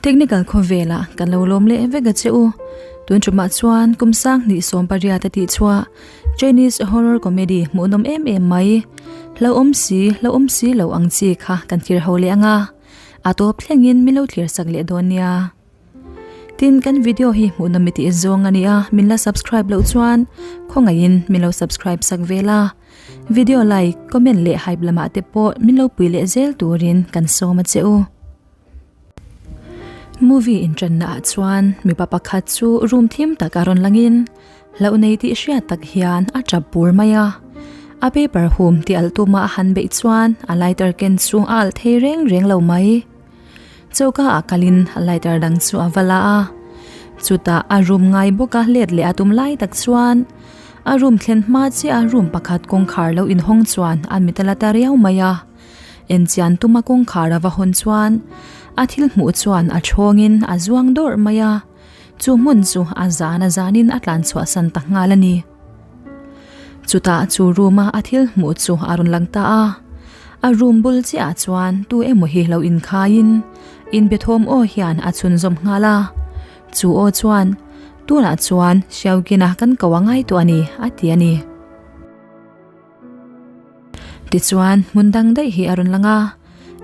Technical khawvela kan lo lawm leh vek a che u. Tun tumah chuan kum sang hnih 18 a tih chhuah Chinese horror comedy hmuhnawm em em mai. Hlauhawm si, hlauhawm si lo ang chi kha kan thlir ho leh ang a. A tawp thlengin min lo thlir sak leh dawn nia. Tin, kan video hi hmuhnawm i tih zawng a nia, min la subscribe loh chuan khawngaihin min lo subscribe sak ve la. Video like, comment leh hype lamah te pawh min lo pui leh zel turin kan sawm a che u. Movie intranna ah chuan mipa pakhat chu room thim tak a rawn langin hlauh nei tih hriat tak hian a tap bur mai a. A paper hum tih alh tuma a han beih chuan a lighter ken chu a alh thei reng reng lo mai. Choka ah kalin lighter dang chu a va la a. Chutah a room ngai bawka let leh a tum lai tak chuan a room thlen hma chiah a room pakhat kawngkhar lo inhawng chuan a mit a la ta riau mai a. Enchian tuma kawngkhar a va hawn chuan a thil hmuh chuan a thawngin a zuang dawrh mai a, chu hmun chu a zan a zanin a tlan chhuahsan ta nghal a ni. Chutah chu room a a thil hmuh chu a rawn lang ta a, a room bul chiahah chuan tu emaw hi lo inkhaiin inbethawm aw hian a chhunzawm nghal a, chu aw chuan, Tunah chuan Xiaoqin-a kan ko a ngai tawh a ni, a ti a ni. Tichuan, hmun dang daih hi a rawn lang a,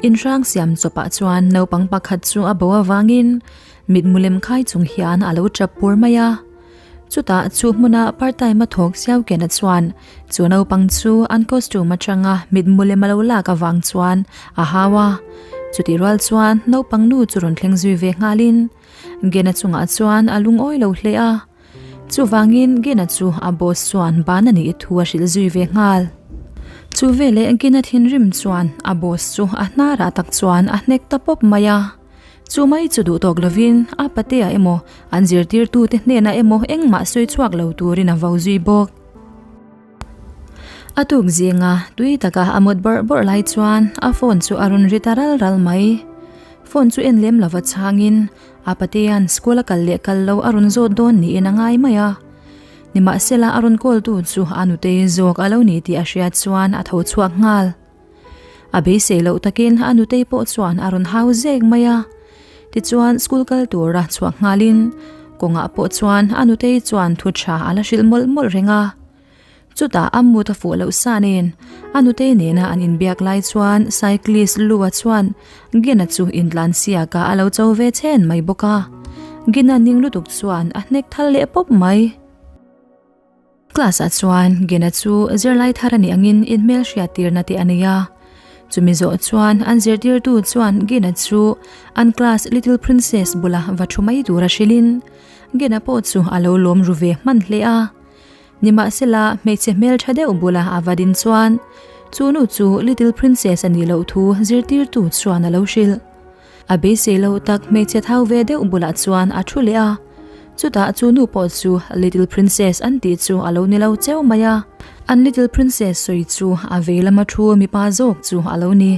inhrang siam chawpah chuan naupang pakhat chu a bo avangin mitmu lem khai chung hian a lo tap pur mai a. Chutah chu hmuna part time a thawk Siaukena chuan chu naupang chu an costume atanga mitmu lem a lo lak avang chuan a hau a. Chutih rual chuan naupang nu chu rawn thleng zui ve nghalin Gena chungah chuan a lungawi lo hle a. Chuvangin Gina chu a boss chuan ban a nih thu a hrilh zui ve nghal. Chu veleh Gina thinrim chuan a boss chu a hnarah tak chuan a hnek ta pawp mai a. Chu mai chu duh tawk lovin a patea emaw an zirtirtute hnenah emaw engmah sawi chhuak lo turin a vo zui bawk. A tuk zinga tui taka a mut bawrh bawrh lai chuan a phone chu a rawn ri ta ral ral mai. Phone chu en lem lova chhangin A patea'n school a kal leh kal lo a rawn zawt dawn niin a ngai mai a. Nimahsela a rawn call tu chu a nutei zawk a lo ni tih a hriat chuan a tho chhuak nghal. A beisei loh takin a nutei pawh chuan a rawn hau zek mai a. Tichuan school kal tura chhuak nghalin kawngah pawh chuan a nutei chuan thu tha a la hrilh mawlh mawlh reng a. Chutah a mut a fuh loh sa nen, a nutei nena an inbiak lai chuan cyclist Lua chuan Gina chu intlan siakah a lo cho ve chhen mai bawk a. Gina ning lutuk chuan a hnek thal leh pawp mai. Class ah chuan Gina chu zirlai thar a nih angin inhmel hriattirna te a nei a. Chumi zawh chuan an zirtirtu chuan Gina chu an class Little Princess bula va thu mai tura hrilhin Gina pawh chu a lo lawm ru ve hman hle a. Nimahsela, hmeichhe hmeltha deuh bula a va din chuan chu nu chu Little Princess a nih loh thu zirtirtu chuan a lo hrilh. A beisei lo tak hmeichhe thau ve deuh bulah chuan a thu leh a, chutah chu nu pawh chu Little Princess an tih chu a lo ni lo cheu mai a, an Little Princess sawi chu a vei lama thu mipa zawk chu a lo ni.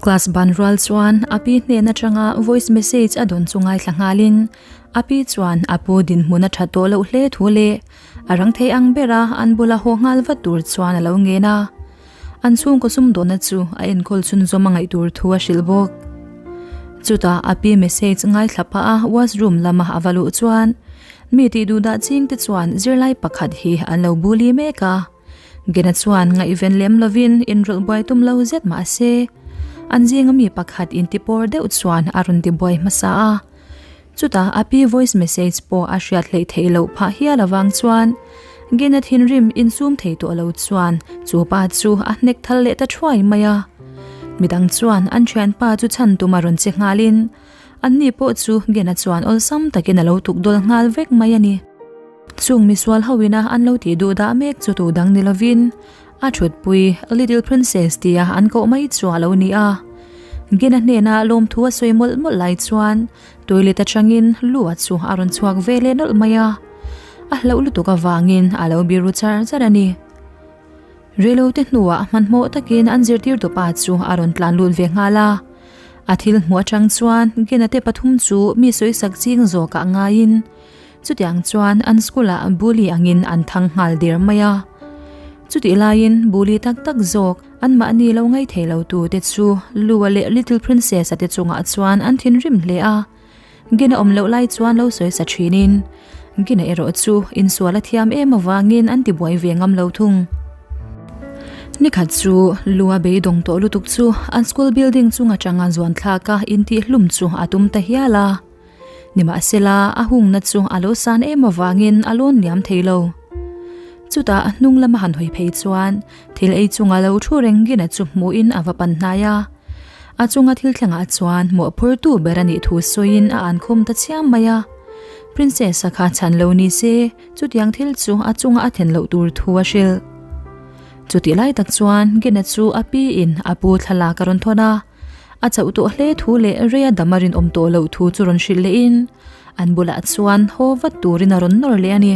Class ban rual chuan a pi hnen atanga voice message a dawn chu ngaithla nghalin a pi chuan a pu dinhmun a tha tawh loh hle thu leh a rang thei ang bera an bula haw nghal vat tur chuan a lo ngen a. An chhungkaw sumdawnna chu a enkawl chhunzawm a ngaih tur thu a hrilh bawk. Chutah a pi message ngaithla pah a washroom lama a va luh chuan mi tih duhdah ching te chuan zirlai pakhat hi an lo buli mek a. Gena chuan ngaihven lem lovin inrawlh buai tum lo zet mah se, an zinga mi pakhat intipawr deuh chuan a rawn ti buai hmasa a. Chutah a pi voice message pawh a hriat hleih theih loh phah hial avang chuan Gena thinrim insum thei tawh lo chuan chu pa chu a hnek thal leh ta thuai mai a. Midang chuan an thianpa chu chhan tum a rawn che nghalin anni pawh chu Gena chuan awlsam takin a lo tukdawl nghal vek mai a ni. Chung misual ho ina an lo tih duh dah mek chu tu dang ni lovin a thutpui Little Princess tia an koh mai chu a lo ni a. Gina hnena lawmthu a sawi mawlh mawlh lai chuan toilet atangin lu a chu a rawn chhuak ve leh nawlh mai a. A hlauh lutuk avangin a lo biru char char a ni. Reilote hnuah hmanhmawh takin an zirtirtu pa chu a rawn tlan lut ve nghal a. A thil hmuh atang chuan Gina te pathum chu mi sawisak ching zawkah ngaiin Chutiang chuan an school ah bully angin an thang nghal der mai a. Chutih laiin bully tak tak zawk anmahni lo ngaih thei lo tu te chu Lua leh Little Princess-a te chungah chuan an thinrim hle a. Gina awm loh lai chuan lo sawi sa thinin Gina erawh chu insual a thiam em avangin an tibuai ve ngam lo thung. Nikhat chu Lua beidawng tawh lutuk chu an school building chung atanga zuan thlak a intihhlum chu a tum ta hial a. Nimahsela a hungna chu a lo san em avangin a lawn liam thei lo. Chutah a hnung lama han hawi phei chuan thil ei chunga lo thu reng Gina chu hmuhin a va pan hnai a. A chunga thil thlengah chuan mawhphurtu ber a nih thu sawiin a ankhum ta chiam mai a. Princess-a kha chhan lo ni se chutiang thil chu a chunga a then loh tur thu a hrilh. Chutih lai tak chuan Gina chu a piin a pu thlalak a rawn thawn a. A chauh tawh hle thu leh reia dam a rinawm tawh loh thu chu rawn hrilh lehin an bulah chuan haw vat turin a rawn nawr leh a ni.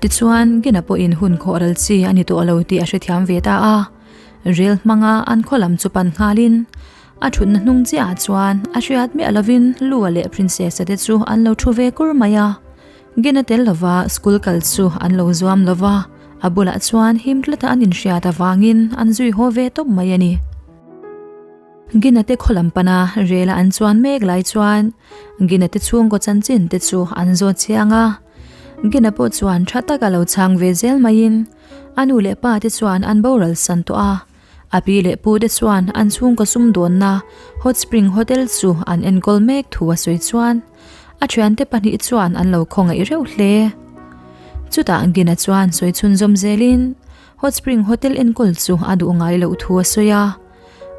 Tichuan, Gina pawhin hun khawh ral chi a ni tawh lo tih a hrethiam ve ta a. Rel hmanga an khaw lam chu pan nghalin a thutna hnung chiahah chuan a hriat miah lovin Lua leh Princess-a te chu an lo thu ve kur mai a. Gina tel lova school kal chu an lo zuam lova, a bulah chuan him tlata an inhriat avangin an zui haw ve tawp mai a ni. Gina te khaw lam pana rela an chuan mek lai chuan Gina te chhungkaw chanchin te chu an zawt chiang a. Gina pawh chuan tha taka lo chhang ve zel maiin a nu leh pa te chuan an boral san tawh a. A pi leh pu te chuan an chhungkaw sumdawnna Hot Spring Hotel chu an enkawl mek thu a sawi chuan a thiante pahnih chuan an lo khawngaih reuh hle. Chutah Gina chuan sawi chhunzawm zelin Hot Spring Hotel enkawl chu a duh ngai loh thu a sawi a.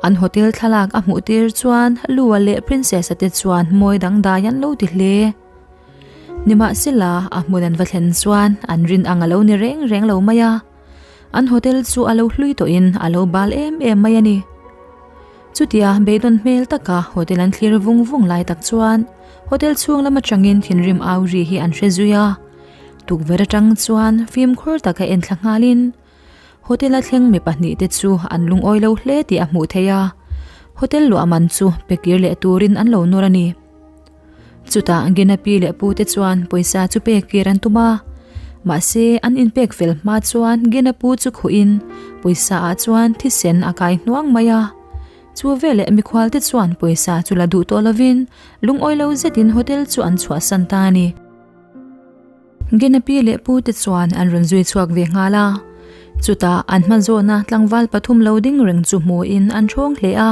An hotel thlalak a hmuh tir chuan Lua leh Princess-a te chuan mawi dangdai an lo ti hle. Nimahsela, a hmun an va thlen chuan an rin ang a lo ni reng reng lo mai a. An hotel chu a lo hlui tawhin a lo bal em em mai a ni. Chutia beidawn hmel taka hotel an thlir vung vung lai tak chuan hotel chhung lam atangin thinrim au ri hi an hre zui a. Tukverh atang chuan fimkhur taka en thla nghalin Hotel a thleng mi pahnihte chu an lungawi lo hle tih a hmuh theih a, hotel luah man chu pe kir leh turin an lo nawr a ni. Chutah Gina pi leh pute chuan pawisa chu pek kir an tum a, mahse an inpek fel hma chuan Gina pu chu khuhin pawisa ah chuan thisen a kai hnuang mai a. Chu veleh mikhualte chuan pawisa chu la duh tawh lovin lungawi lo zetin hotel chu an chhuahsan ta a ni. Gina pi leh pu te chuan an rawn zui chhuak ve nghal a, chutah an hma zawna tlangval pathum lo ding reng chu hmuhin an ṭhawng hle a.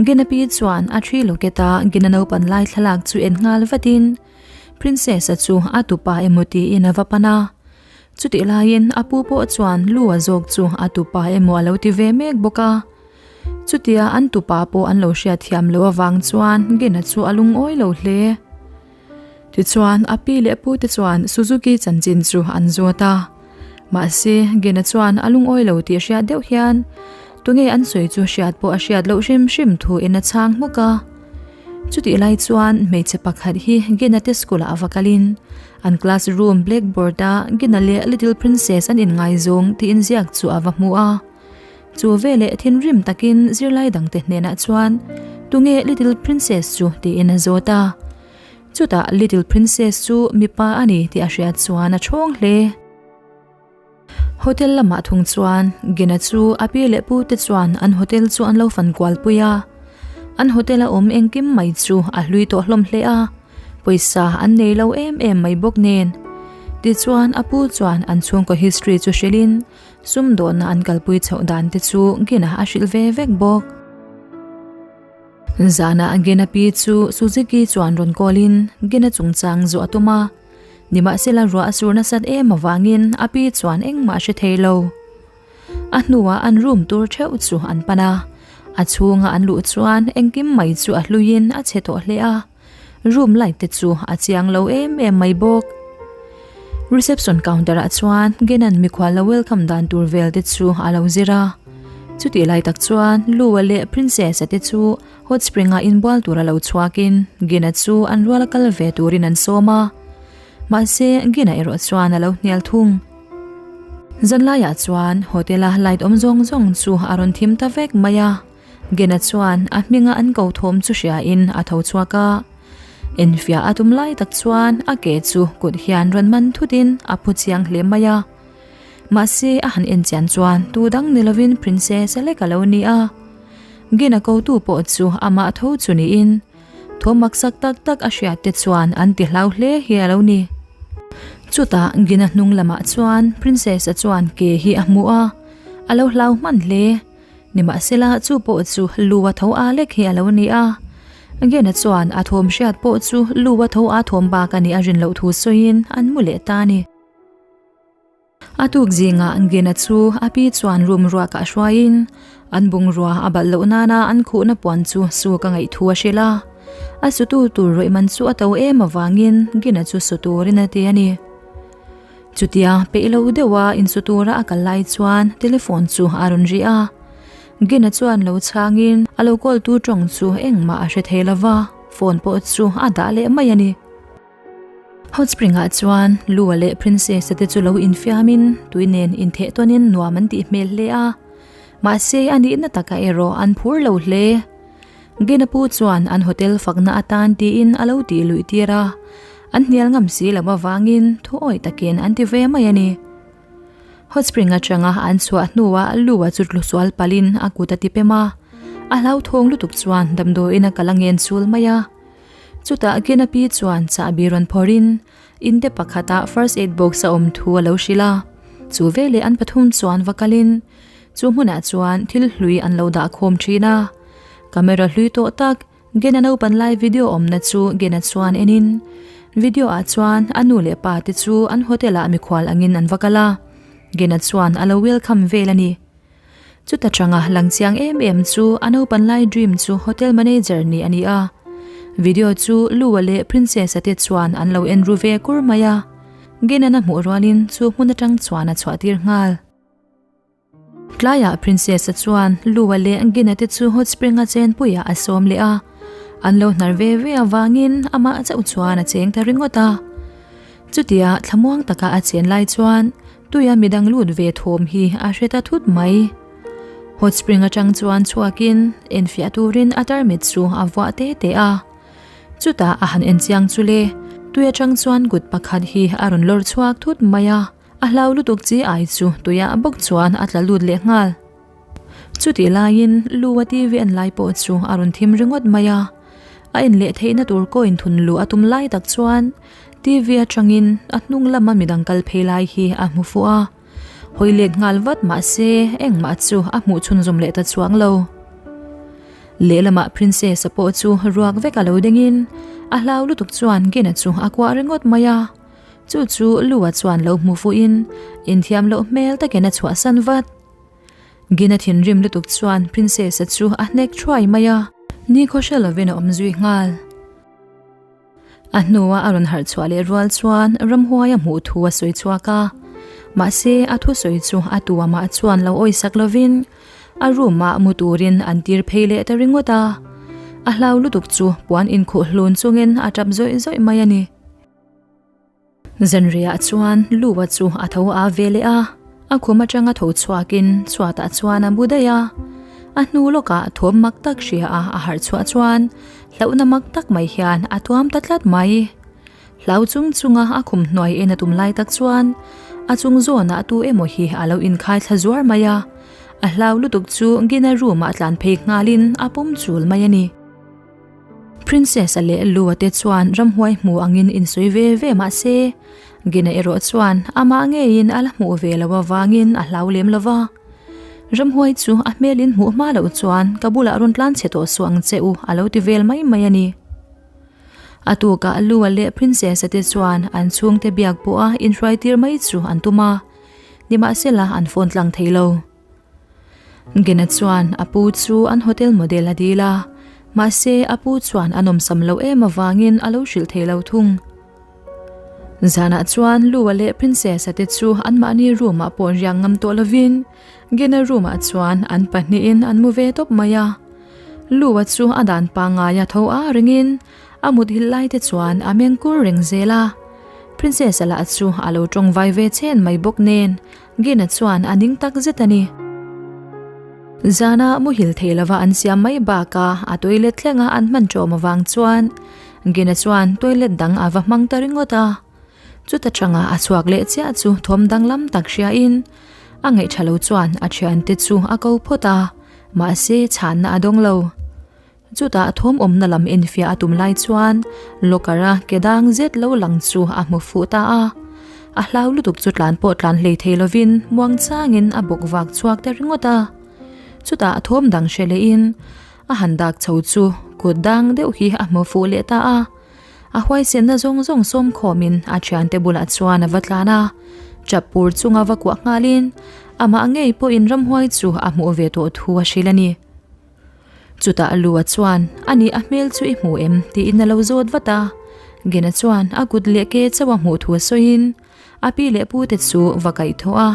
Gina pi chuan a ṭhi locket a Gina naupan lai thlalak chu en nghal vatin Princess-a chu a tupa emaw tiin a va pan a. Chutih laiin a pu pawh chuan lu a zawk chu a tupa emaw a lo ti ve mek bawk a. Chutia an tupa pawh an lo hriatthiam loh avang chuan Gina chu a lungawi lo hle. Tichuan, a pi leh pute chuan Suzuki chanchin chu an zawt a. Mahse, Gina chuan a lungawi lo tih hriat deuh hian tunge an sawi chu hriat pawh a hriat loh hrim hrim thu in a chhang hmuk a. Chutih lai chuan hmeichhe pakhat hi Gina te school ah va kalin an class room blackboard a Gina leh Little Princess an inngaizawng tih inziak chu a va hmu a. Chu veleh thinrim takin zirlai dangte hnenah chuan tunge Little Princess chu tiin a zawt a. Chutah Little Princess chu mipa a ni tih a hriat chuan a thawng hle. Hotel lamah thung chuan Gina chu a pi leh pu te chuan an hotel chu an lo fan kual pui a. An hotel a awm engkim mai chu a hlui tawh hlawm hle a, pawisa an nei lo em em mai bawk nen. Tichuan a pu chuan an chhungkaw history chu hrilhin Sumdawhna an kalpui chhoh dan te chu Gina a hrilh ve vek bawk. Zanah Gina pi chu Suzuki chuan rawn call-in Gina chungchang zawh a tum a, nimahsela ruah a sur nasat em avangin a pi chuan engmah a hre thei lo. A hnuah an room tur theuh chu an pan a, a chhunga an luh chuan engkim mai chu a hluiin a chhe tawh hle a. Room light te chu a chiang lo em em mai bawk. Reception counter ah chuan Genan mikhual lo welcome dan tur vel te chu a lo zir a. Chutih lai tak chuan Lua leh Princess-a te chu hot spring ah inbual tur a lo chhuak in Gina chu an rual a kal ve turin an sawm a. Mahse Gina erawh chuan a lo hnial thung. Zanlaiah chuan hotel a light awm zawng zawng chu a rawn thim ta vek mai a. Gena chuan a hminga an ko thawm chu hriain a tho chhuak a. Enfiah a tum lai tak chuan a ke chu kut hian rawn man thutin a phu chiang hle mai a. Mahse a han en chian chuan tu dang ni lovin Princess a lek a lo ni a. Gina kotu pawh chu amah tho chu niin thaw maksak tak tak a hriat te chuan an ti hlau hle hi a lo ni. Chutah Gina hnung lamah chuan Princess-a chuan ke hi a hmu a, a lo hlau hman hle. Nimahsela chu pawh chu lu a tho a lek hi a lo ni a. Gina chuan a thawm hriat pawh chu lu a tho a thawm bak a nih a rin loh thu sawiin an mu leh ta a ni. A tuk zingah Gina chu a pi chuan room ruakah hruaiin an bungrua a balh loh nana an khuhna puan chu su ka ngaih thu a hrilh a. A sutu tur rawih man chu a to em avangin Gina chu su turin a ti a ni. Chutia peih lo deuha insu tura a kal lai chuan telephone chu a rawn ri a. Gina chuan lo chhangin a lo call tu tawng chu engmah a hre thei lova, phone pawh chu a dah leh mai a ni. Hot spring ah chuan Lua leh Princess-a te chu lo infiamin tui nen intheh tawnin nuam an tih hmel hle a, mahse a nihna takah erawh an phur lo hle. Gina pu chuan an hotel fakna atan tiin a lo tih luih tir a, an hnial ngam si loh avangin thu awih takin an ti ve mai a ni. Hot spring atanga an chhuah hnuah Lua chu tlusual palhin a kut a ti pem a, a hlauthawng lutuk chuan damdawiin a kal a ngen chul mai a. Chutah Gina pi chuan chahbi rawn phawrhin inte pakhatah first aid box a awm thu a lo hrilh a. Chu veleh an pathum chuan va kalin chu hmunah chuan thil hlui an lo dah khawm thin a. Camera hlui tawh tak Gina naupan lai video awmna chu Gina chuan enin video ah chuan a nu leh pa te chu an hotel ah mikhual angin an va kal a. Gina chuan a lo welcome vel a ni. Chuta changa lang chiang em em chu a naupan lai dream chu hotel manager nih a ni a. Video chu Lua leh Princess-a te chuan an lo en ru ve kur mai a. Genan a hmuh rualin chu hmun atang chuan a chhuah tir nghal. Tlaiah Princess-a chuan Lua leh Gina te chu hot spring-a chenpuiah a sawm leh a. An lo hnar ve ve avangin amah chauh chuan a cheng ta ringawt a. Chutia thlamuang taka a chen lai chuan Tuia midang lut ve thawm hi a hre ta thut mai. Hot spring atang chuan chhuakin enfiah turin a tarmit chu a vuah te te a. Chutah a han enchiang chu le, tui atang chuan kut pakhat hi a rawn lawr chhuak thut mai a, a hlau lutuk chi ai chu tuiah bawk chuan a tla lut leh nghal. Chutih laiin lu a TV en lai pawh chu a rawn thim ringawt mai a, a en leh theihna tur coin thun luh a tum lai tak chuan TV atangin a hnung lama midang kal phei lai hi a hmu fuh a, hawi let nghal vat mahse engmah chu a hmuh chhunzawm leh ta chuang lo. Lehlamah Princess-a pawh chu ruak vek a lo dingin a hlau lutuk chuan Gina chu a kuah ringawt mai a, chu chu Lu-a chuan lo hmu fuhin inthiam loh hmel takin a chhuahsan vat. Gina thinrim lutuk chuan Princess-a chu a hnek thuai mai a, nikhaw hre lovin a awm zui nghal. A hnua a rawn harh chhuah leh rual chuan ramhuai a hmuh thu a sawi chhuak a, mahse a thusawi chu a tu amah chuan lo awisak lovin a room-ah mu turin an tir phei leh ta ringawt a, a hlau lutuk chu puan inkhuh hlun chungin a tap zawih zawih mai a ni. Zanriah chuan Lua chu a tho a ve leh a, a khum atanga tho chhuakin chhuatah chuan a mu daih a. A hnu lawkah thawm mak tak hria a a harh chhuah chuan hlauhna mak tak mai hian a tuam ta tlat mai. Hlau chung chunga a khum hnuai en a tum lai tak chuan a chung zawnah tu emaw hi a lo inkhai thla zuar mai a, a hlau lutuk chu Gina room ah tlan phei nghalin a pawm chul mai a ni. Princess-a leh Lua te chuan ramhuai hmu angin insawi ve ve mah se, Gina erawh chuan amah ngeiin a la hmuh ve lo avangin a hlau lem lo va. Ramhuai chu a hmelin hmuh hma loh chuan ka bulah rawn tlan chhe tawh suh ang che u a lo ti vel mai mai a ni. A tukah Lua leh Princess-a te chuan an chhungte biak pawha inhruai tir mai chu an tum a, nimahsela an phone tlang thei lo. Gina chuan a pu chu an hotel model a dil a, mahse a pu chuan a nawmsam loh em avangin a lo hrilh thei lo thung. Zanah chuan Lua leh Princess-a te chu anmahni room ah pawh riak ngam tawh lovin Gina room ah chuan an pahnihin an mu ve tawp mai a. Lua chu a dan pangngai a tho a ringin a muthilh lai te chuan a meng kur reng zel a. Princess-a lah chu a lo tawngvai ve chen mai bawk nen Gina chuan a ning tak zet a ni. Zana muhil thei lova an siam mai bakah a toilet thlenga an hman ṭawm avang chuan Gina chuan toilet dang a va hmang ta ringawt a. Chuta changa a chhuak leh chiah chu thawm danglam tak hriain a ngaihṭha lo chuan a ṭhiante chu a ko phawt a, mahse chhanna a dawng lo. Chutah thawm awmna lam enfiah a tum lai chuan locker a ke dang zet lo lang chu a hmu fuh ta a. A hlau lutuk chu tlan pawh tlan hlei thei lovin muang changin a bawk vak chhuak ta ringawt a. Chutah thawm dang hre lehin a han dak chho chu kut dang deuh hi a hmu fuh leh ta a. A huaisenna zawng zawng sawm khawmin a thiante bulah chuan a va tlan a, chap pur chunga va kuah nghalin amah ngei pawhin ramhuai chu a hmuh ve tawh thu a hrilh a ni. Chutah Lua chuan, Ani a hmel chu i hmu em? tiin a lo zawt vat a. Gena chuan a kut leh ke chauh a hmuh thu a sawiin a pi leh pu te chu va kaih thawh a,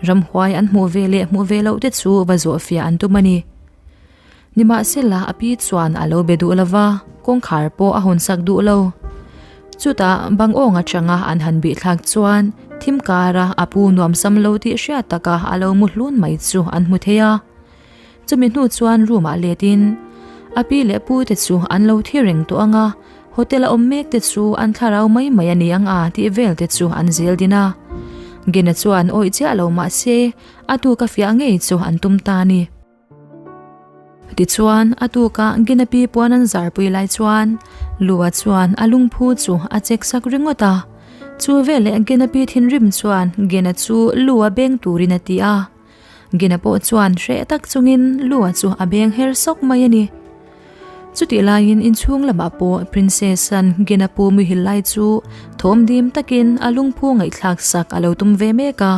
ramhuai an hmuh ve leh hmuh ve loh te chu va zawh fiah an tum a ni. Nimahsela a pi chuan a lo be duh lo va, kawngkhar pawh a hawnsak duh lo. Chutah bang awng atanga an han bih thlak chuan thim kara a pu nuamsam lo tih hriat taka a lo mu hlun mai chu an hmu thei a. Chumi hnu chuan room ah let in a pi leh pu te chu an lo thi reng tawh ang a, hotel a awm mek te chu an thlarau mai mai a ni ang a tih vel te chu an zel din a. Gina chuan awih chiah lo mah se a tuk a fiah ngei chu an tum ta a ni. Tichuan a tuk ah Gina pi puan an zar pui lai chuan Lua chuan a lungphu chu a chek sak ringawt a. Chu veleh Gina pi thinrim chuan Gina chu Lua beng turin a ti a. Gina pawh chuan hreh tak chungin Lua chu a beng her sawk mai a ni. Chutih laiin inchhung lamah pawh Princess-a'n Gina pu muhil lai chu thawm dim takin a lungphu ngaihthlak sak a lo tum ve mek a.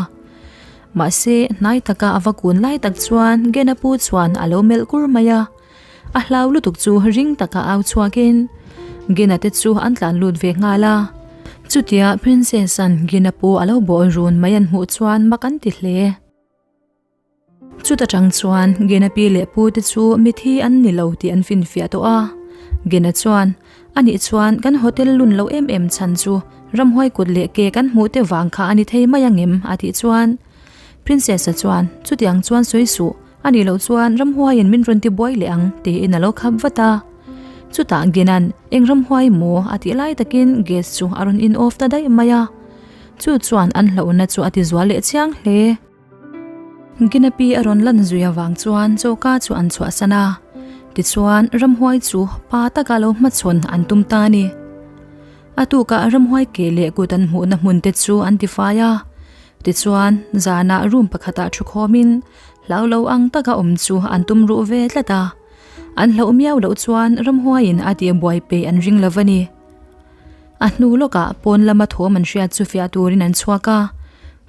Mahse, hnai taka a va kun lai tak chuan Gina pu chuan a lo melh kur mai a. A hlau lutuk chu ring taka au chhuakin Gina te chu an tlan lut ve nghal a. Chutia Princess-a'n Gina pu a lo bawh run mai an hmuh chuan mak an ti hle. Chuta tang chuan Gina pi leh pu te chu mithi an ni lo tih an finfiah tawh a. Gina chuan, Anih chuan kan hotel lun lo em em chhan chu ramhuai kut leh ke kan hmuh te vang kha a ni thei mai angem? a tih chuan Princess-a chuan, Chutiang chuan sawi suh. A nih loh chuan ramhuaiin min rawn ti buai leh ang tiin a lo khap vat a. Chutah Gina'n eng ramhuai maw a tih lai takin gas chu a rawn in off ta daih mai a. Chu chuan an hlauhna chu a ti zual leh chiang hle. Gina pi a rawn lan zui avang chuan choka chu an chhuahsan a. Tichuan ramhuai chu pa taka lo hmachhawn an tum ta a ni. A tukah ramhuai ke leh kut an hmuhna hmun te chu an tifai a. Tichuan zanah room pakhatah thukhawmin Hlau lo ang taka awm chu an tum ruh ve tlat a, an hlauh miau loh chuan ramhuaiin a tih buai peih an ring lo va ni. A hnu lawkah pawn lama thawm an hriat chu fiah turin an chhuak a,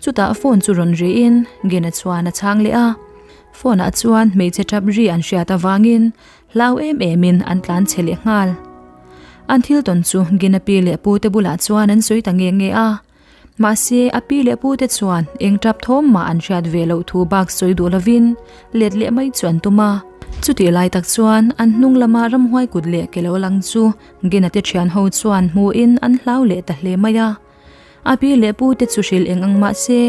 chutah phone chu rawn rihin Gina chuan a chhang leh a. Phone ah chuan hmeichhe tap ri an hriat avangin hlau em emin an tlan chhe leh nghal. An thil tawn chu Gina pi leh pu te bulah chuan an sawi ta nge nge a. Mahse, a pi leh pute chuan eng tap thawm mah an hriat ve loh thu bak sawi duh lovin let leh mai chu an tum a. Chutih lai tak chuan an hnung lama ramhuai kut leh ke lo lang chu Gina te thian ho chuan hmuhin an hlau leh ta hle mai a. A pi leh pute chu hrilh eng ang mah se,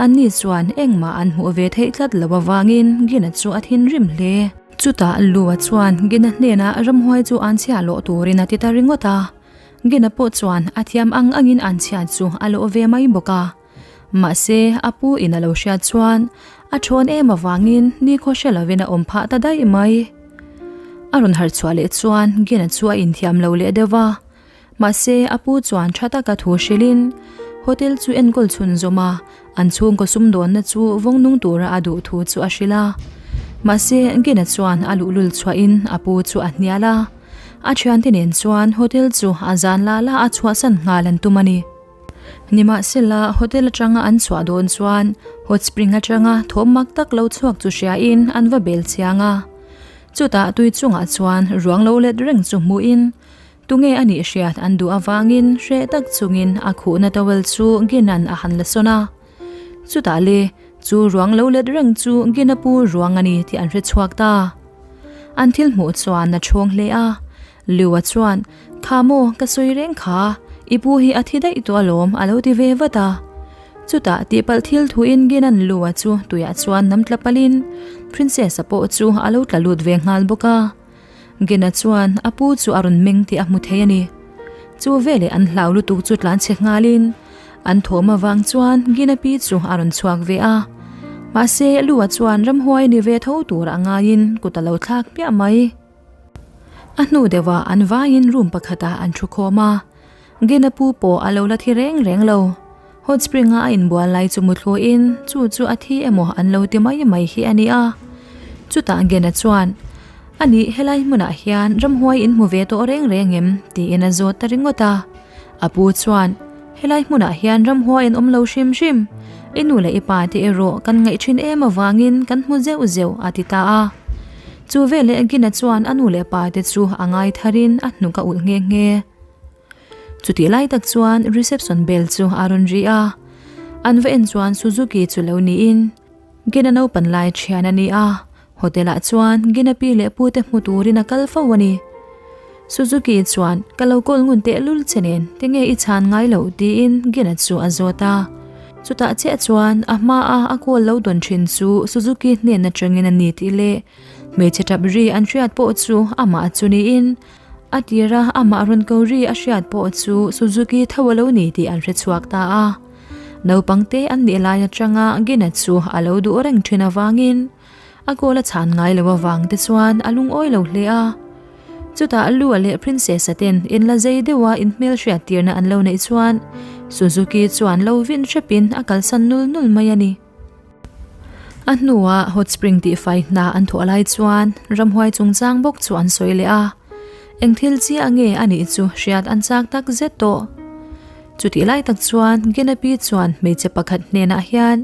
anni chuan engmah an hmuh ve theih tlat lo avangin Gina chu a thinrim hle. Chutah Lua chuan Gina hnenah ramhuai chu an chhiah lawh turin a ti ta ringawt a. Gina pawh chuan a thiam ang angin an chhiat chu a lawh ve mai bawk a. Mahse, a pu in a lo hriat chuan a thawn em avangin nikhaw hre lovin a awm phah ta daih mai. A rawn harh chhuah leh chuan Gina chu a inthiam lo leh deuh va. Mahse, a pu chuan tha taka thu hrilhin hotel chu enkawl chhun zawm a, an chhungkaw sumdawnna chu vawng nung tura a duh thu chu a hrilh a. Mahse, Gina chuan a luhlul chhuahin a pu chu a hnial a. A thiante nen chuan hotel chu a zan la la a chhuahsan nghal an tum a ni. Nimahsela, hotel atanga an chhuah dawn chuan hot spring atanga thawm mak tak lo chhuak chu hriain an va bel chiang a. Chutah tui chungah chuan ruang lo let reng chu hmuhin tunge a nih hriat an duh avangin hreh tak chungin a khuhna towel chu Gina'n a han la sawn a. Chutah le, chu ruang lo let reng chu Gina pu ruang a ni tih an hre chhuak ta. An thil hmuh chuan a chhawng hle a, Liu-a chuan, Kha maw, ka sawi reng kha, i pu hi a thi daih tawh alawm a lo ti ve vat a. Chutah tihpalh thil thuin Gina'n Liu-a chu tuiah chuan nam tla palhin Princess-a pawh chu a lo tla lut ve nghal bawk a. Gina chuan a pu chu a rawn meng tih a hmu thei a ni. Chu veleh an hlau lutuk chu tlan chhe nghalin. An thawm avang chuan Gina pi chu a rawn chhuak ve a. Mahse, Lua chuan ramhuai ni ve tho tur a ngaiin kut a lo thlak hmiah mai. A hnu deuhah an vaiin room pakhatah an thu khawm a. Gina pu pawh a lo la thi reng reng lo. Hot spring-a a inbual lai chu muthluin chu chu a thi emaw an lo ti mai mai hi a ni a. Chutah Gina chuan, A nih, helai hmunah hian ramhuai in hmu ve tawh reng reng em? tiin a zawt ta ringawt a. A pu chuan, Helai hmunah hian ramhuai an awm lo hrim hrim. I nu leh i pa te erawh kan ngaih thin em avangin kan hmu zeuh zeuh, a ti ta a. Chu veleh Gina chuan a nu leh pa te chu a ngai tharin a hnuk a ulh nghe nghe. Chutih lai tak chuan reception bell chu a rawn ri a. An va en chuan Suzuki chu lo niin Gina naupan lai thian a ni a. Hotel ah chuan Gina pi leh pu te hmu turin a kal fo a ni. Suzuki chuan ka lo kawl ngun tehlul che nen tinge i chhan ngai loh tiin Gina chu a zawt a. Chutah chiah chuan a hma a a kawl lo dawn thin chu Suzuki hnen atangin a ni tih leh hmeichhe tap ri an hriat pawh chu amah chu niin a tira amah rawn ko ri a hriat pawh chu Suzuki tho a lo ni tih an hre chhuak ta a. Naupang te an nih lai atanga Gina chu a lo duh reng thin avangin a kawl a chhan ngai lo avang te chuan a lungawi lo hle a. Chutah Lua leh Princess-a ten in la zei deuha in hmelhriat tirna an lo neih chuan Suzuki chuan lo vin hrepin a kalsan nul nul mai a ni. A hnuah hot spring tihfai hna an thawh lai chuan ramhuai chungchang bawk chu an sawi leh a, eng thil chiah nge a nih chu hriat an chak tak zet tawh. Chutih lai tak chuan Gina-pi chuan hmeichhe pakhat hnenah hian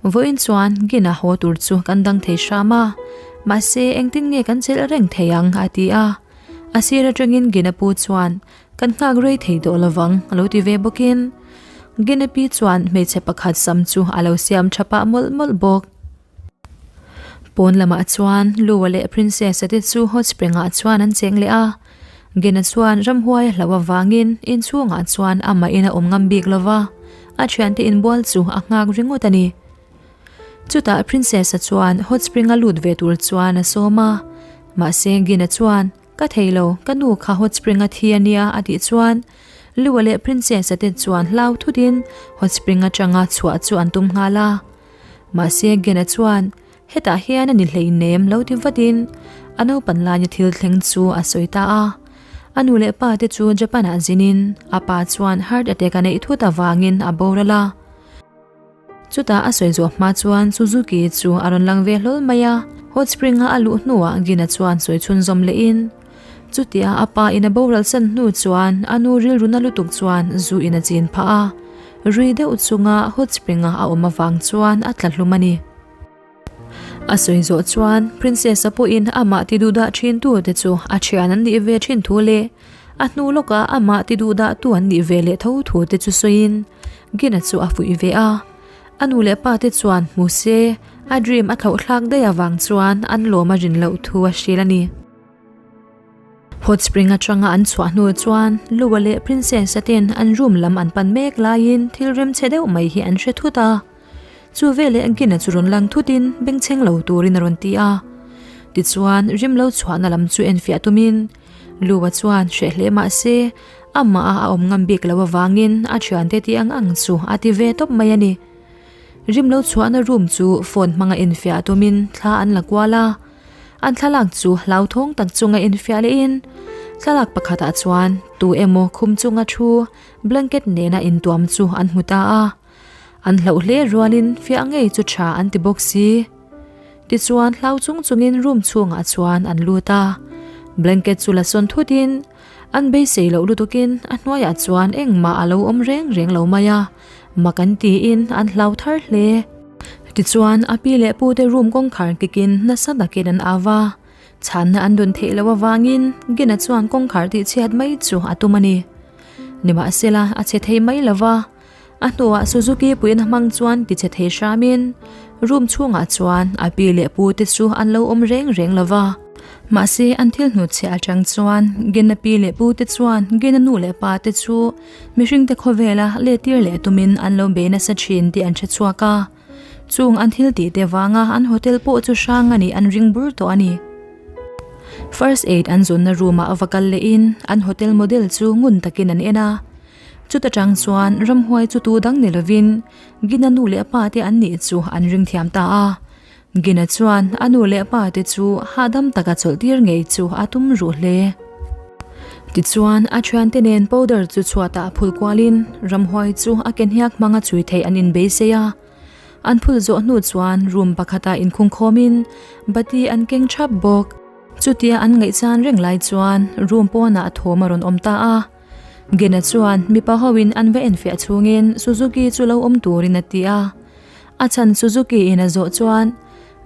Vawiin chuan Gina haw tur chu kan dang thei hram a, mahse engtin nge kan chelh reng thei ang a ti a. A sir atangin Gina pu chuan kan nghak rei thei tawh lovang a lo ti ve bawkin Gina pi chuan hmeichhe pakhat sam chu a lo siam tha pah mawlh mawlh bawk. Pawn lamah chuan Lua leh Princess-a te chu hot spring-ah chuan an cheng leh a, Gina chuan ramhuai a hlauh avangin inchhungah chuan amahin a awm ngam bik lova, a thiante inbual chu a nghak ringawt a ni. Chutah Princess-a chuan hot spring-a lut ve tur chuan a sawm a, mahse Gina chuan, Ka thei lo, ka nu kha hot spring-a thi a nia a tih chuan Lua leh Princess-a te chuan hlau thutin hot spring atanga chhuah chu an tum nghal a. Mahse Gina chuan, Hetah hian a ni hleinem lo ti vatin a naupan laia thil thleng chu a sawi ta a. A nu leh pa te chu Japan-ah zinin a pa chuan heart attack a neih thut avangin a boral a. Chutah a sawi zawh hma chuan Suzuki chu a rawn lang ve hlawl mai a. Hot spring-a a luh hnuah Gina chuan sawi chhunzawm lehin chutia a pa in a boral san hnu chuan a nu rilru na lutuk chuan zu in a chin phah a. Rui deuh chunga hot spring-a a awm avang chuan a tla hlum a ni. A sawi zawh chuan Princess-a pawhin amah ti duhdah thin tu te chu a thian an nih ve thin thu leh a hnu lawkah amah ti duhdah tu an nih ve leh tho thu te chu sawiin Gina chu a fuih ve a. A nu leh pa te chuan hmu se a dream a thlauh thlak daih avang chuan an lawm a rin loh thu a hrilh a ni. Hot spring atanga an chhuah hnu chuan Lua leh Princess-a ten an room lam an pan mek laiin thil remchhe deuh mai hi an hre thut a. Chu veleh Gina chu rawn lang thutin bengchheng lo turin a rawn ti a. Tichuan rim lo chhuahna lam chu enfiah tumin Lua chuan hreh hle mah se amah a awm ngam bik lo avangin a thiante tih ang ang chu a ti ve tawp mai a ni. Rim lo chhuahna room chu phone hmanga enfiah tumin thla an la kual a. An thlalak chu hlauthawng tak chunga enfiah lehin thlalak pakhatah chuan tu emaw khum chunga thu blanket nena intuam chu an hmu ta a. An hlauh hle rualin fiah ngei chu tha an ti bawk si. Tichuan hlau chung chungin room chhungah chuan an lut a. Blanket chu la sawn thutin an beisei loh lutukin a hnuaiah chuan engmah a lo awm reng reng lo mai a, mak an tiin an hlau thar hle. Tichuan a pi leh pute room kawngkhar kikin nasa takin an au va, chhanna an dun theih loh avangin Gina chuan kawngkhar tihchhiat mai chu a tum a ni. Nimahsela a che thei mai lo va. A hnuah Suzuki puiin a hmang chuan ti che thei hramin room chhungah chuan a pi leh pu te chu an lo awm reng reng lo va. Mahse an thil hnutchhiah atang chuan Gina pi leh pu te chuan Gina nu leh pa te chu mihring te khawvela let tir leh tumin an lo bei nasa thin tih an hre chhuak a. Chung an thil tih te vanga an hotel pawh chu hrang a nih an ring bur tawh a ni. First aid an zawnna room ah va kal lehin an hotel model chu ngun takin an en a. Chuta tang chuan ramhuai chu tu dang ni lovin Gina nu leh pa te an nih chu an ring thiam ta a. Gina chuan a nu leh pa te chu hahdam taka chawlh tir ngei chu a tum ruh hle. Tichuan a thiante nen powder chu chhuatah phul kualin ramhuai chu a ke hniak hmanga chhui theih an inbeisei a. An phul zawh hnu chuan room pakhatah inkhung khawmin bati an keng thap bawk. Chutia an ngaihchan reng lai chuan room pawnah thawm a rawn awm ta a. Gina chuan mipa hoin an va enfiah chhungin Suzuki chu lo awm turin a ti a. A chhan Suzuki in a zawh chuan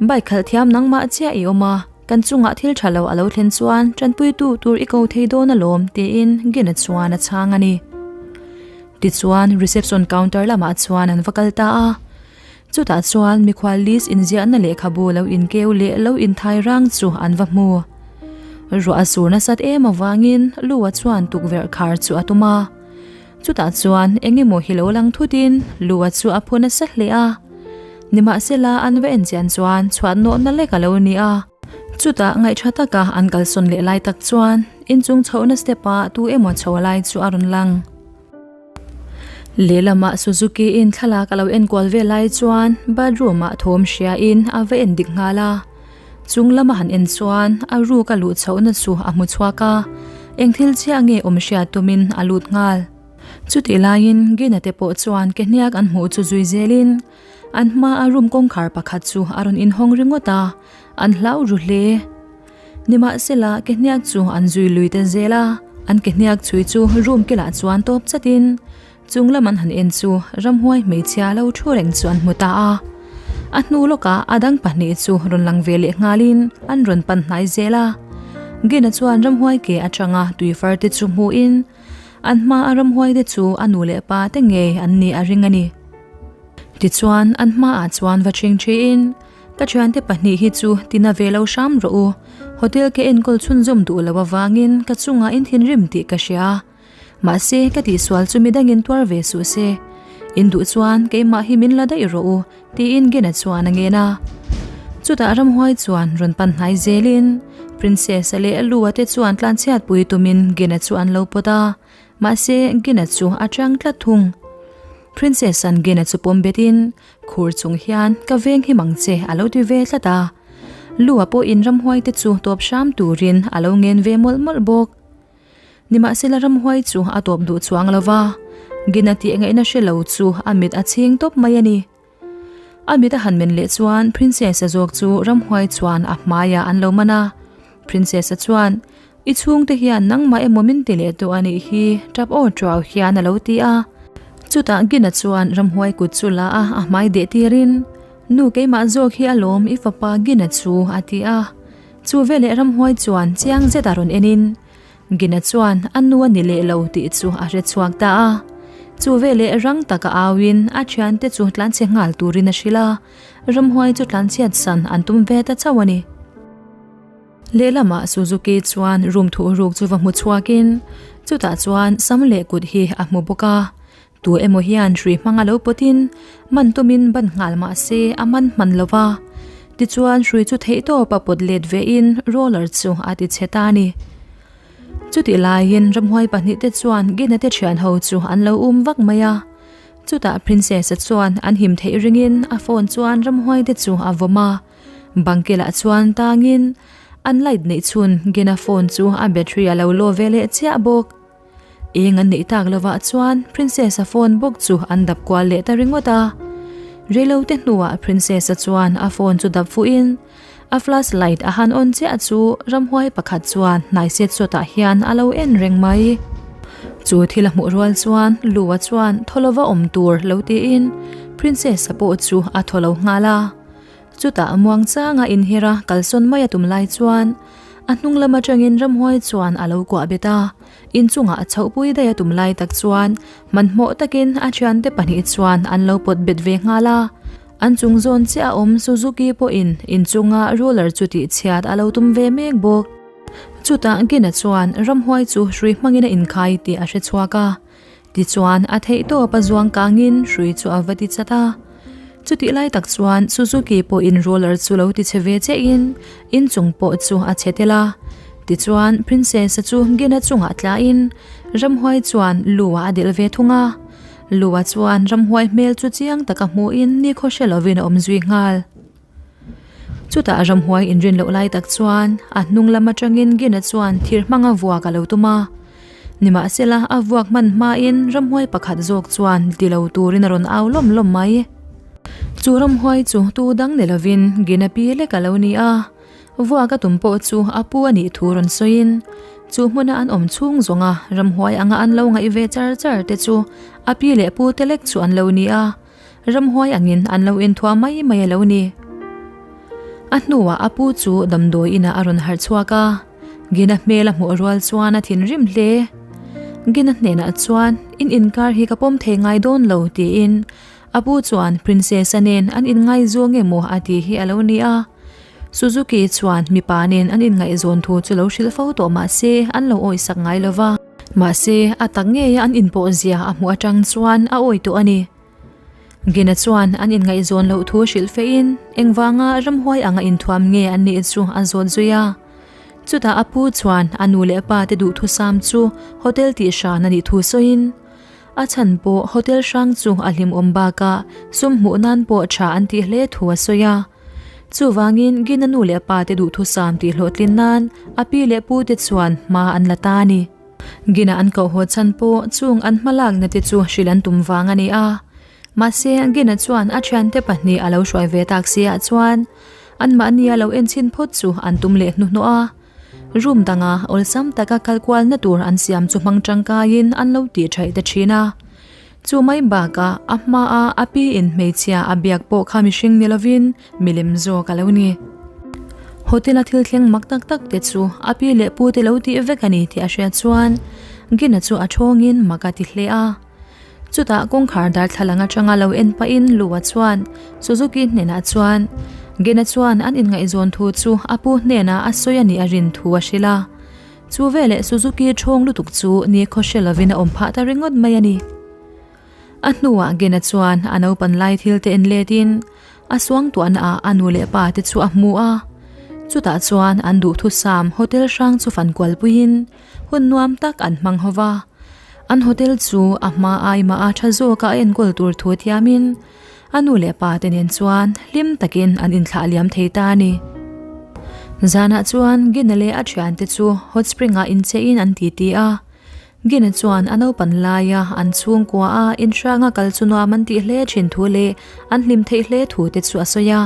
Bike khalh thiam nangmah chiah i awm a, kan chungah thil tha lo a lo thlen chuan tanpuitu tur i ko thei dawn alawm tiin Gina chuan a chhang a ni. Tichuan reception counter lamah chuan an va kal ta a. Chutah chuan mikhual list inziahna lehkhabu lo inkeu leh lo inthai rang chu an va hmu. Ruah a sur nasat em avangin Lua chuan tukverh khar chu a tum a. Chutah chuan eng emaw hi lo lang thutin Lua chu a phu nasa hle a. Nimahsela an va enchian chuan chhuat nawhna lek a lo ni a. Chutah ngaihṭha taka an kalsawn leh lai tak chuan inchung chhohna step-ah tu emaw chho lai chu a rawn lang. Lehlamah Suzuki in thlalak a lo enkual vel lai chuan bathroom ah thawm hria in a va en dik nghal a. Chung lama han en chuan a ruk a luh chhohna chu a hmu chhuak a, eng thil chiah nge awm hriat tumin a lut nghal. Chutih laiin Gina te pawh chuan ke hniak an hmuh chu zui zelin an hma a room kawngkhar pakhat chu a rawn inhawng ringawt a, an hlau ru hle. Nimahsela, ke hniak chu an zui lui ta zel a, an ke hniak chhui chu room kilah chuan tawp chatin chung lam an han en chu ramhuai hmeichhia lo thu reng chu an hmu ta a. A hnu lawkah a dang pahnih chu rawn lang ve leh nghalin an rawn pan hnai zel a. Gina chuan ramhuai ke atanga tui far te chu hmuhin an hma a ramhuai te chu a nu leh pa te ngei an nih a ring a ni. Tichuan an hmaah chuan va ṭhing ṭhiin Ka thiante pahnih hi chu tina ve lo hram rawh u. Hotel ka enkawl chhunzawm duh lo avangin ka chungah in thinrim tih ka hria. Mahse, ka tihsual chu midangin tuar ve suh se. In duh chuan keimah hi min la daih rawh u, tiin Gina chuan a ngen a. Chutah ramhuai chuan rawn pan hnai zelin Princess-a leh Lua te chuan tlanchhiatpui tumin Gina chu an lo pawt a. Mahse, Gina chu a chang tlat thung. Princess-a'n Gina chu pawm betin Khur chung hian ka veng hi mang che a lo ti ve tlat a, Lua pawhin ramhuai te chu tawp hram turin a lo ngen ve mawlh mawlh bawk. Nimahsela ramhuai chu a tawp duh chuang lo va, Gina tih ngaihna hre lo chu a mit a chhing tawp mai a ni. A mit a han men leh chuan Princess-a zawk chu ramhuai chuan a hmaiah an lo man a, Princess-a chuan I chhungte hian nangmah emaw min ti leh tawh a nih hi, tap aw tuau hian a lo ti a. Chutah Gina chuan ramhuai kut chu la a, a hmai deh tirin, Nu keimah zawk hi alawm i fapa Gina chu a ti a. Chu veleh ramhuai chuan chiang zet a rawn enin, Gina chuan a nu a ni leh lo tih chu a hre chhuak ta a. Chu veleh rang taka auin a thiante chu tlanchhe nghal turin a hrilh a, ramhuai chu tlanchhiat san an tum ve ta chauh a ni. Lehlamah Suzuki chuan room thuhruk chu va hmu chhuakin chutah chuan sam leh kut hi a hmu bawk a, tu emaw hian hrui hmanga lo pawtin man tumin ban nghal mah se a man hman lo va, tichuan hrui chu theihtawp a pawt let vein roller chu a ti chhe ta a ni. Chutih laiin ramhuai pahnihte chuan Gina te thian ho chu an lo um vak mai a, chutah Princess-a chuan an him theih ringin a phone chuan ramhuai te chu a vawm a. Bangkelah chuan tangin an light neih chhun Gina phone chu a battery a lo law ve leh chiah bawk. Eng an neih tak lovah chuan Princess-a phone bawk chu an dap kual leh ta ringawt a. Reilote hnuah Princess-a chuan a phone chu dap fuhin a flash light a han on chiah chu ramhuai pakhat chuan hnai set sawtah hian a lo en reng mai. Chu thil a hmuh rual chuan Lua chuan thaw lova awm tur lo tiin Princess-a pawh chu a thaw lo nghal a. Chutah muangchanga inher a kalsawn mai a tum lai chuan a hnung lam atangin ramhuai chuan a lo kuah bet a, inchungah a chhohpui daih a tum lai tak chuan hmanhmawh takin a thiante pahnih chuan an lo pawt bet ve nghal a. An chung zawn chiah a awm Suzuki pawhin inchunga roller chu tihchhiat a lo tum ve mek bawk. Chutah Gina chuan ramhuai chu hrui hmangin a inkhai tih a hre chhuak a. Tichuan, a theihtawp a zuang kangin hrui chu a va ti chat a. Chutih lai tak chuan Suzuki pawhin roller chu lo ti chhe ve chiahin inchung pawh chu a chhe tel a. Tichuan, Princess-a chu Gina chungah tlain ramhuai chuan Lu-a a delh ve thung a. Lu-a chuan ramhuai hmel chu chiang taka hmuhin nikhaw hre lovin a awm zui nghal. Chutah ramhuai inrin loh lai tak chuan a hnung lam atangin Gina chuan thir hmanga vuak a lo tum a. Nimahsela, a vuak hman hmain ramhuai pakhat zawk chuan ti lo turin a rawn au lawm lawm mai. Chu ramhuai chu tu dang ni lovin Gina pi lek a lo ni a. Vuak a tum pawh chu a pu a nih thu rawn sawiin chu hmuna an awm chhung zawnga ramhuai anga an lo ngaih ve char char te chu a pi leh pu te lek chu an lo ni a. Ramhuai angin an lo inthuah mai mai a lo ni. A hnuah a pu chu damdawi inah a rawn harh chhuak a, Gina hmel a hmuh rual chuan a thinrim hle. Gina hnenah chuan, In inkar hi ka pawm thei ngai dawn lo, tiin a pu chuan Princess-a nen an inngaizawng emaw a tih hi a lo ni a. Suzuki chuan mipa nen an inngaihzawn thu chu lo hrilh fo tawh mah se an lo awisak ngai lo va. Mahse, a tak ngeia an inpawh zia a hmuh atang chuan a awi tawh a ni. Gina chuan an inngaihzawn loh thu hrilh fehin engvanga ramhuai anga inthuam nge an nih chu a zawt zui a. Chutah a pu chuan a nu leh pa te duhthusam chu hotel tih hran a nih thu sawiin a chhan pawh hotel hrang chu a hlimawm bakah sum hmuh nan pawh tha an tih hle thu a sawi a. Chuvangin Gina nu leh pa te duhthusam tih hlawhtlin nan a pi leh pu te chuan hma an la ta a ni. Gina an koh haw chhan pawh chung an hma lakna te chu hrilh an tum vang a ni a. Mahse, Gina chuan a thiante pahnih a lo hruai ve tak si ah chuan anmahni a lo enchhin phawt chu an tum leh hnuhnawh a. Room danga awlsam taka kal kualna tur an siam chu hmang tangkaiin an lo tih thaih ta thin a. Chu mai bakah a hmaa a pi in hmeichhia a biak pawh kha mihring ni lovin milem zawk a lo ni. Hotel a thil thleng mak tak tak te chu a pi leh pu te lo tih vek a ni tih a hriat chuan Gina chu a thawngin mak a ti hle a. Chutah kawngkhar darthlalang atanga lo en pahin Lua chuan Suzuki hnenah chuan Gina chuan an inngaihzawn thu chu a pu hnenah a sawi a nih a rin thu a hrilh a. Chu veleh Suzuki thawng lutuk chu ni khaw hre lovin a awm phah ta ringawt mai a ni. A hnuah Gina chuan a naupan lai thil te en letin a suangtuahna ah a nu leh pa te chu a hmu a. Chutah chuan an duhthusam hotel hrang chu fan kualpuiin hun nuam tak an hmang ho va. An hotel chu a hma aimah a tha zawka a enkawl tur thu thiamin A nu leh pa te nen chuan hlim takin an inthlah liam thei ta a ni. Zanah chuan Gina leh a thiante chu hot spring ah incheiin an titi a. Gina chuan a naupan laia an chhungkua a inhranga kal chu nuam an tih hle thin thu leh an hlim theih hle thu te chu a sawi a.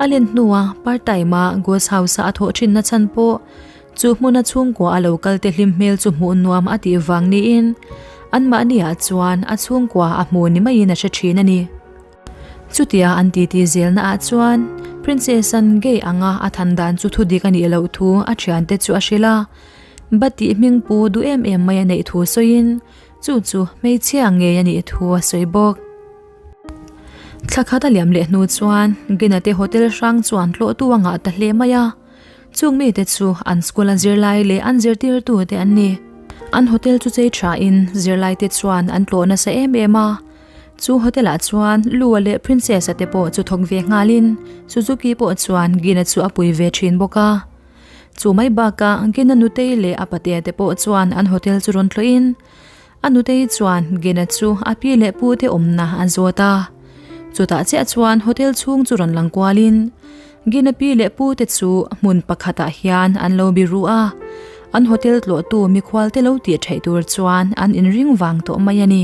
A len hnua part time a guest house a a thawh thinna chhan pawh Chu hmuna chhungkua a lo kal te hlim hmel chu hmuh nuam a tih vang niin anmahni ah chuan a chhungkua a hmu ni maiin a hre thin a ni. Chutia an titi zelna ah chuan Princess an gay anga a than dan chu thudik a nih loh thu a thiante chu a hrilh a, Batih hming pu duh em em mai a neih thu sawiin chu chu hmeichhia ngei a nih thu a sawi bawk. Thla khat a liam leh hnu chuan Gina te hotel hrang chuan tlawhtu a ngah ta hle mai a. Chung mite chu an school a zirlai leh an zirtirtu te an ni. An hotel chu chei tha in zirlai te chuan an tlawh nasa em em a. Chu hotel ah chuan Lua leh Princess a te pawh chu thawk ve nghal in Suzuki pawh chuan Gina chu a pui ve thin bawk a. Chu mai bakah Gina nutei leh a patea te pawh chuan an hotel chu rawn tlawh in A nutei chuan Gina chu a pi leh pu te awmna a zawt a. Chutah chiah chuan hotel chhung chu rawn lang kualin Gina pi leh pu te chu hmun pakhatah hian an lo biru a. An hotel tlawhtu mikhual te lo tih theih tur chuan an inring vang tawh mai a ni.